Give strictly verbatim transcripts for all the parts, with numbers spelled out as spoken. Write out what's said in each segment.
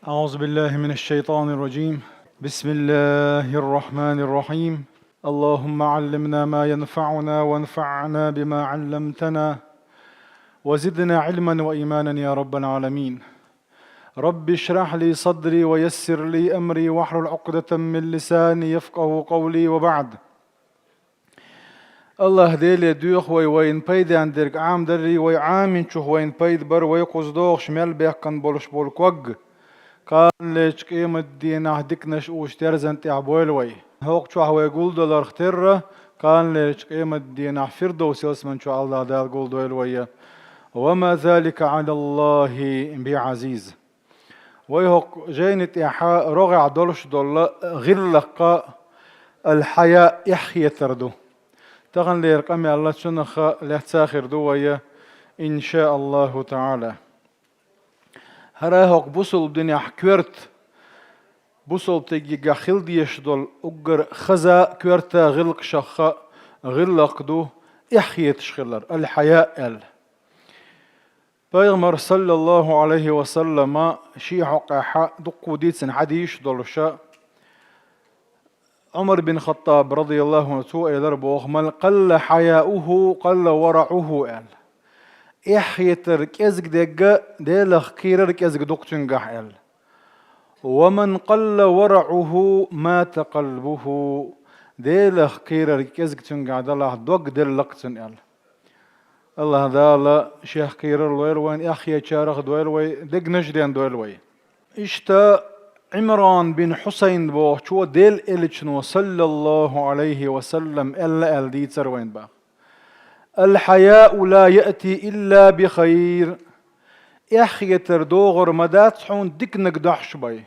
أعوذ بالله من الشيطان الرجيم. بسم الله الرحمن الرحيم. اللهم علمنا ما ينفعنا وانفعنا بما علمتنا وزدنا علما وإيمانا يا رب العالمين. رب اشرح لي صدري ويسر لي أمري واحلل عقدة من لساني يفقه قولي وبعد. АллахӀ Деле доьху вай вайна пайденна дерг Ӏамадаррий, вай Ӏаминчух вайна пайда бар, вай кхуза догӀуш мел бехкан болуш болу ког. Кханалерчу къематдийнахь диканаш уьш терзан тӀехь бойла вай. ХӀокху чохь вай гулдаларх терра, кханалерчу къематдийнахь Фирдовс ялсаман чохь АллахӀ Дала гулдойла вай. وما ذلك على الله بعزيز. Вай хӀокху жайни тӀехь рогӀехь долуш долу гӀиллакх аль-хьаяъ, эхь хетар ду. Таханлера къамел цунах лаьцна хир ду вай, ин ша Аллаху таӀала. ХӀара хӀокху бусалба динехь коьрта, бусалба стеган хила дезаш долу уггар хаза а, коьрта а гӀиллакхашах гӀиллакх ду эхь хеташ хилар, аль-хьаяъ аьлла. Пайхамар, саллаллаху Ӏалайхи ва саллама, шен хьокъехь дуккха дийцина хьадисаш долуш, Ӏумар бин Хаттаб, радияллаху Ӏанху, цо элира боху: «Ман къалла хьаяуху, къалла вараӀуху», – аьлла. Эхь хетар кӀезиг дерг, Делах кхерар кӀезиг ду-кх цуьнгахь, аьлла. «Ва ман къалла вараӀуху, мата къалбуху». Делах кхерар кӀезиг цуьнгахь далахь, дог делла-кх цуьнан, аьлла. АллахӀ Дала Шех кхерар лойла вайна, эхь хетачарах дойла вай, дегнаш ден дойла вай. Иштта Ӏимран бин Хьусайн бохучо Делан Элчано, саллаллаху Ӏалайхи ва саллам, аьлла аьлла дийцар вайна боху: «Аль-хьаяу ла яъти илла би хайр». Эхь хетар догӀур ма дац хьуна диканиг дохьуш бен.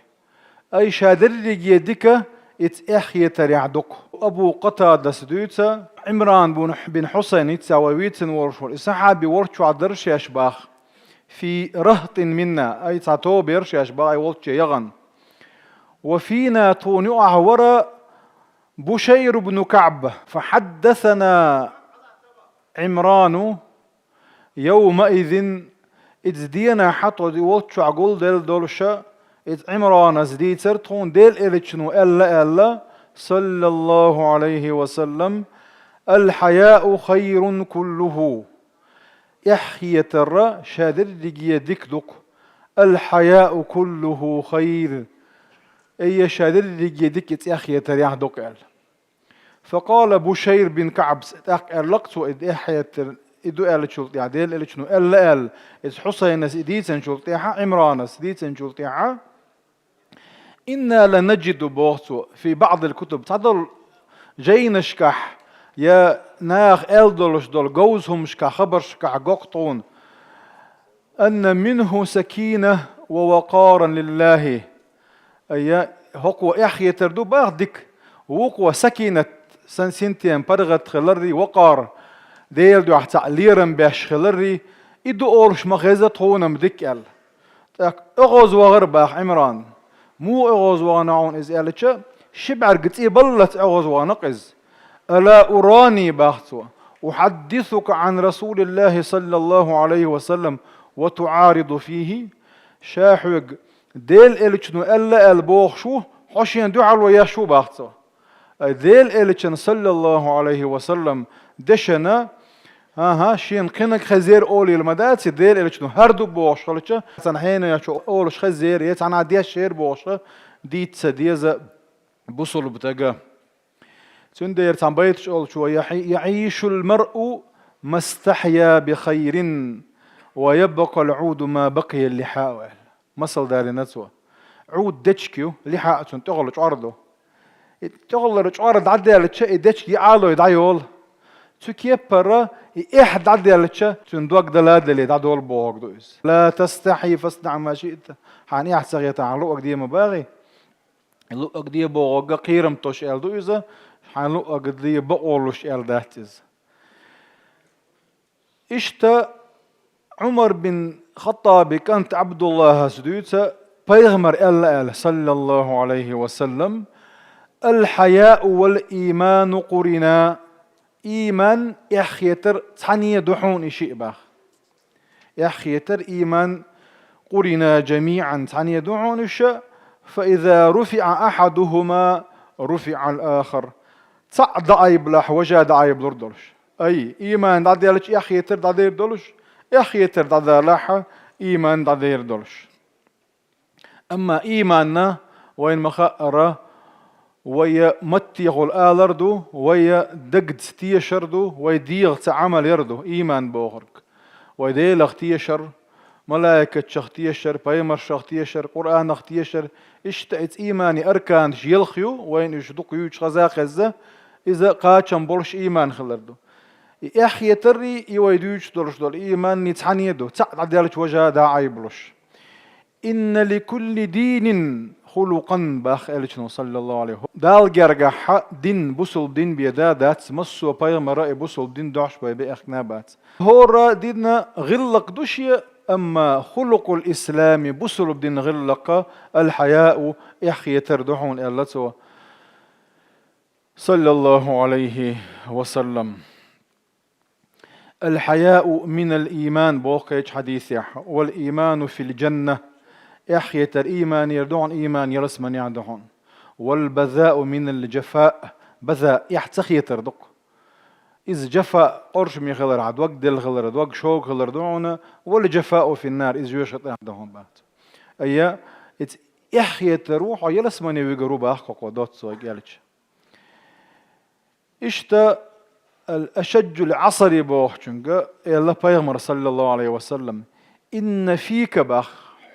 Ай ша дерриге дика, иза эхь хетарехь ду-кх. Абу Къатадас дуьйцу, Ӏимран бин, бин Хьусайн, хӀинца вай вийцина волуш волу и сахьаби вара чохь дара шаьш боху: «Фи рахьтин минна», ай цхьа тоба яра шаьш боху, ай волчче яхана. «Ва фина», тхуна юкъахь вара Бушайр бну КаӀб. «Фа хьаддасана Ӏимрану». Йовмаизин, иза денахь тхо волччохь гулделла долуш, иза Ӏимранас дийцар тхуна Делан Элчано аьлла аьлла, саллаллаху Ӏалайхи ва саллам: «Аль-хьаяу хайрун куллуху». Эхь хетар ша дерриге дика ду-кх. «Аль-хьаяу куллуху хайр». Ай, ша дерриге дика иза эхь хетарехь ду-кх, аьлла. Факъала Бушайр бин КаӀб, тӀаккха аьлла-кх цо, и эхь хетар и ду аьллачул тӀаьхьа, Делан Элчано аьлла аьлла, иза Хьусайнас и дийцинчул тӀаьхьа, Ӏимранас дийцинчул тӀаьхьа: «Инна ла наджиду», – боху цо, «фи баӀдил кутуб», цхьадолу жайнашкахь я наха аьлла долуш долу говза хӀуманашкахь, хабаршкахь го-кх тхуна: «Анна минху сакина ва вакъаран лиллахи». Айя, хӀокхо эхь хетар ду боху дика, вукхо сакинат, сан синтем, паргӀат хиларрий, вакъар, Делан дуьхьа цхьаъ лерам беш хиларрий, и ду олуш ма хеза тхуна-м дика аьлла. ТӀаккха оьгӀазвахара боху Ӏимран. Муха оьгӀазвахана хьуна иза аьлча, ши бӀаьрг цӀий баллалц оьгӀазвахана-кх иза. «Ала урани», – боху цо, «ухьаддисука Ӏан Расулиллахи саллаллаху Ӏалайхи ва саллам ва туӀариду фихи». Ша хьоьга Делан Элчано аьлла аьлла бохуш ву, хьо шена дуьхьало еш ву, боху цо. Ай, Делан Элчан, саллаллаху Ӏалайхи ва саллам, дешана, аха, шена кхинаг хезера олийла ма дац, Делан Элчано хӀара ду бохуш хилча, цхьана хьенан чу олуш хезера, я цхьана дешера бохуш дийца ца деза бусулба стага. Цундела цхьана байташ олучо: «ЯӀи-, яӀийшул маръу мастахья би хайрин, ва ябкъал Ӏуду ма бакъия лихьау», – аьлла. Масал далийна цо. Ӏуд дечиг ю, лихьа а цуьнан тӀехула чкъор ду. И тӀехулара чкъор дӀадаьлча, и дечиг йиӀалой дӀайолу. Цу кеппара и эхь дӀадаьлча, цуьнан дог дала а дале, дӀадолу бохург ду иза. «Ла тастахьи фаснаӀ ма шиъта». Хьайна эхь ца хетахь, хьан луъург де ма багӀий. Луъург де бохург кхерам тосуш аьлла ду иза, хьайна луъург де бакъо луш аьлла дац иза. Иштта Ӏумар бин Хаттаби кӀант Ӏабдуллахьас дуьйцу, пайхамар аьлла аьлла, саллаллаху Ӏалайхи ва саллам: «Аль-хьаяу валь ийману къурина». Ийман, эхь хетар цхьаьна ду хьуна и шиъ, боху. Эхь хетар, ийман, قرنا جميعا, цхьаьна ду хьуна уьш, فإذا رفع أحدهما رفع الآخر. Цхьаъ дӀаайбалахь, важа дӀаайбалур долуш. Ай, ийман дӀадаьлча эхь хетар дӀадер долуш, эхь хетар дӀадалахь, ийман дӀадер долуш. Амма ийманна вайна ма-хаъара, вай маттехула алар ду, вай дагца тешар ду, вай дегӀаца Ӏамал яр ду, ийман бохург. Вай Делах тешар, малайкатшах тешар, пайхамаршах тешар, Къуръанах тешар, иштта иза иймани арканаш елха ю, вайна уьш дукха юьйцуш хаза а хезна, иза кхачам болуш ийман хилар ду. И эхь хетаррий, и вай дуьйцуш долуш долу ийманний цхьаьна ду, цхьаъ дӀадаьлча важа дӀаайбалуш. إن لكل دين خلقا, бах элчано, саллаллаху алейхи. Далла гергахь дин, бусулба дин бен да дац, массо а пайхамара и бусулба дин дохьуш бай беахкина бац. ХӀора дина гӀиллакх ду шен, амма خلق الإسلام, бусулба дина гӀиллакх, الحياء, эхь хетар ду хьуна, аьлла цо, саллаллаху алейхи ва саллам. الحياء من الإيمان, боху кхечу хьадисехь, والإيمان في الجنة, эхь хетар ийманера ду хьуна, ийман ялсаманехь ду хьуна. والبذاء من الجفاء, база, эхь ца хетар ду-кх. Иза джафа, къоршаме хилар, хьан дог делла хилар, дог шога хилар ду хьуна, والجفاء في النار, иза жоьжахатин тӀехь ду хьуна бац. Айя, иза эхь хетар ву, хьо ялсамане вигар ву бах-кх хьо, доцца вайга аьлча. Иштта, الأشج العسر бохучуьнга аьлла пайхамара, саллаллаху алейхи ва саллам, إن فيك, бах,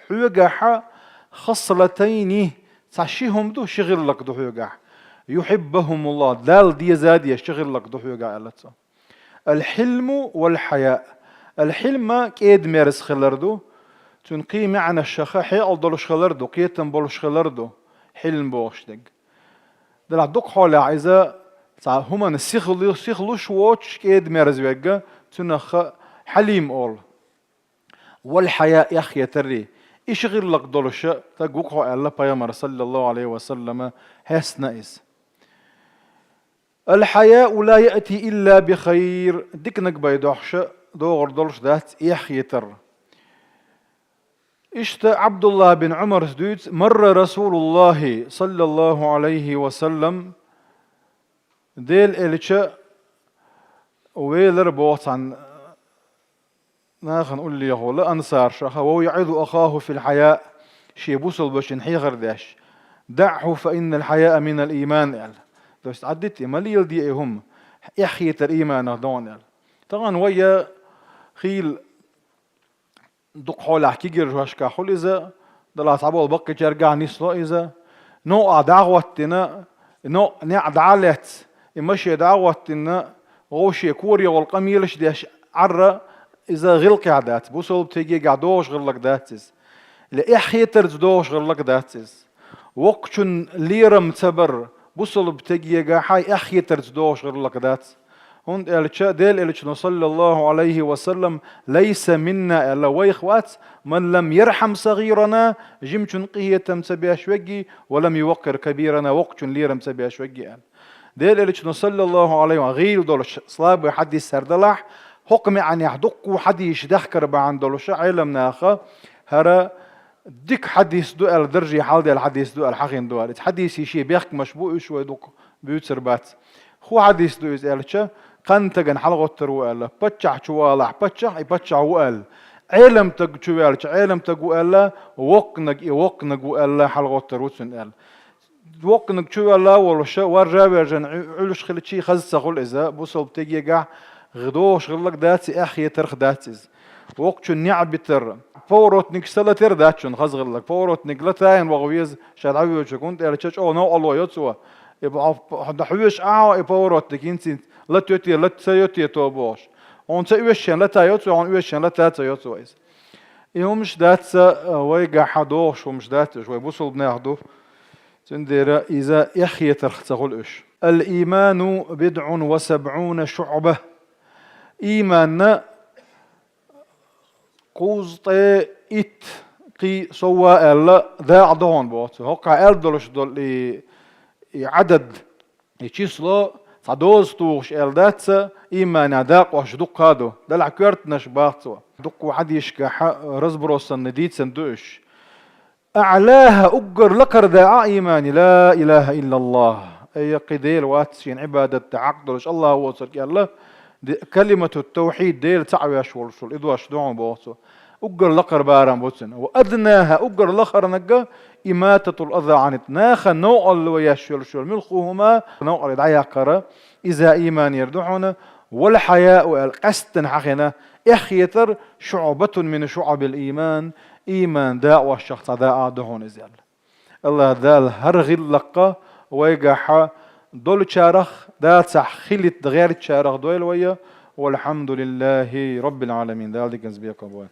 хьоьгахь, خصلتين, цхьа ши хӀума ду, ши гӀиллакх ду хьоьгахь, يحبهم الله, Далла деза а деза ши гӀиллакх ду хьоьгахь, аьлла цо. الحلم والحياء. Ал-хьилма кӀеда-мерза хилар ду, цуьнан кхин маьӀнашха хьекъал долуш хилар ду, кхетам болуш хилар ду, хьилм бохуш дерг. Делахь дукха хьолехь иза цхьа хӀуманна сихалу-, сихалуш воцуш, кӀеда-мерза верг, цунах хьалим олу. والحياء, эхь хетаррий. И ши гӀиллакх долуш стаг ву-кх хьо аьлла пайхамара, саллаллаху алейхи ва саллама, хьестина иза. الحياء لا يأتي إلا بخير. Диканиг бен дохьуш догӀур долуш дац эхь хетар. Иштта Ӏабдуллахь бин Ӏумарс дуьйцу: مر رسول الله صلى الله عليه وسلم, Делан элча велира боху цхьана нахана уллехула ансарша, وهو يعظ أخاه في الحياء, шен бусалбачун хьехар деш: دعه فإن الحياء من الإيمان, аьлла. То есть, Ӏаддитта, ма леладе и хӀума, эхь хетар ийманах ду хьуна, аьлла. Тахана вай хийла дукха хьолехь кегийрхошкахь хуьлу иза, делахь цхьаболу баккхийчаьргахь нисло иза. НоӀа дӀа а хӀоттийна, ноӀа неӀ дӀа а лаьцна, и машен дӀа а хӀоттийна, вовше корехула къамелаш деш Ӏарра, иза гӀиллакхехь дац, бусалба стегехь догӀуш гӀиллакх дац иза. Ле эхь хетарца догӀуш гӀиллакх дац иза. Воккхачун лерам ца бар, бусалба стегехь хьайн эхь хетарца догӀуш гӀиллакх дац. ХӀунда аьлча Делан элчано, саллаллаху алейхи ва саллам, ليس منا аьлла, вайх вац, من لم يرحم صغيرنا, жимачун къинхетам ца беш верг, ولم يوقر كبيرنا, воккхачун лерам ца беш верг, аьлла. Делан элчано, саллаллаху алейхи ва, гӀийла долуш, слабый хьадис хӀара далахь, хӀокху маьӀнехь дуккха хьадисаш даьхкар бахьана долуша Ӏеламнаха хӀара дика хьадис ду аьлла, дарже хьалдаьлла хьадис ду аьлла хьахийна ду аьлла. Иза хьадисийн шен бехкамаш бу, уьш вай дукха буьйцур бац. ХӀун хьадис ду иза аьлча, кхана стагана хьалагӀоттар ву аьлла, паччахь чу валахь паччахь, и паччахь ву аьлла. Ӏеламстаг чу ваьлча, Ӏеламстаг ву аьлла, воккханиг, и воккханиг ву аьлла, хьалагӀоттар ву цунна аьлла. Воккханиг чу ваьлла а волуша, варжа а ваьржина Ӏу-, Ӏуьллуш хилчий, хаза ца хуьлу иза, бусалба стегехь догӀуш гӀиллакх дац и, эхь хетарх дац иза. Воккхачун неӀ битар. Поворотник ца латар дац шуна хаза гӀиллакх. Поворотник латийна ваха веза ша дӀавоьдучуьнга, хӀунда аьлча чӀогӀа новкъарло йо цо. И бо-, хьо-, хьо-, хьоьжуш Ӏа хьо и поворотник, хӀинца-хӀинца лата йо те, лата ца йо те то бохуш. Хьуна ца оьшучу хенахь лата йо цо, хьуна оьшучу хенахь лата ца йо цо иза. И хӀумаш дац, а, вайгахь догӀуш хӀумаш дац уьш, вай бусалба нах ду. Цундела иза эхь хетарх ца хуьлу уьш. الإيمان بضع وسبعون شعبة. Ийманна кхузткъе итт кхин сов аьлла дакъа ду хьуна боху цо. ХӀокхахь аьлла долуш долу и, и Ӏадад, и число Доза тухуш аьлла дац, иманехь дакъош дуккха а ду, делахь коьртанаш бах цо. Дуккха хьадисашкахь разбросанный дийцина ду уьш. أعلاها, уггар лакхара да а иманан, لا إله إلا الله. Ай, кхин Дела вац шена Ӏибадат дан хьакъ долуш АллахӀ воцург аьлла, ди-, калимату тавхьид, Дела цхьаъ веш волуш волу, и дош ду хьуна боху цо. Уггар лакхара барам бу цуьнан. وأدناها, уггар лахарниг, إماطة الأذى عن الط-, нахана новкъарло еш йолуш йолу, муьлххухума, новкъарло дӀаяккхар, иза иманера ду хьуна, والحياء аьлла, къаьсттина хьахийна, эхь хетар, شعبة من شعب الإيمان, иман дакъошах цхьа дакъа ду хьуна иза аьлла. АллахӀ Дала хӀара гӀиллакх вайгахь долучарах, дацахь хилийта гӀертачарах дойла вай, والحمد لله رب العالمين. Дала диканца бекхам бойла.